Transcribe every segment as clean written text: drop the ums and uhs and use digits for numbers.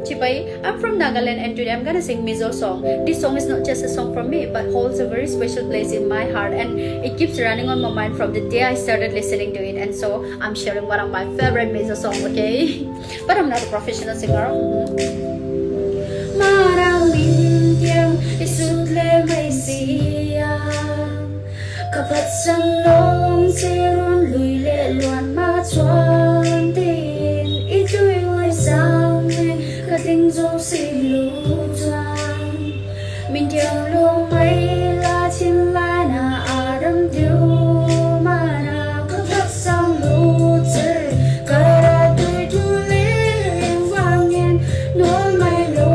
Chibai, I'm from Nagaland and today I'm gonna sing Mizo song. This song is not just a song for me but holds a very special place in my heart and it keeps running on my mind from the day I started listening to it and so I'm sharing one of my favorite Mizo song, okay? But I'm not a professional singer. Marang min tiang isut le mai sia Ka phatsan lawng che run lui le luan ma chuan tiin i tui ngai sang e ka ding zo si lu chuan min tiang lu mai la thin lai na a ram tiu ma na ka phatsan lu che ka ra tui thu leng vangin nual mai lu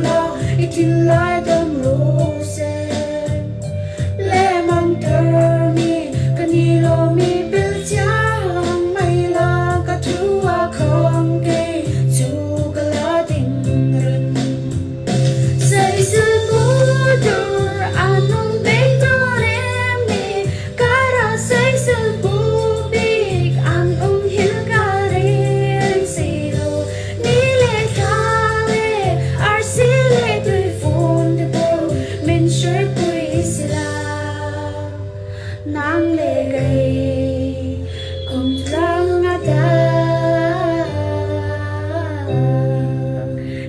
la i thin lai dam lu se. Min hruaipui si la, nang le kei kum tlang a ta.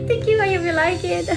Thank you, I hope you like it.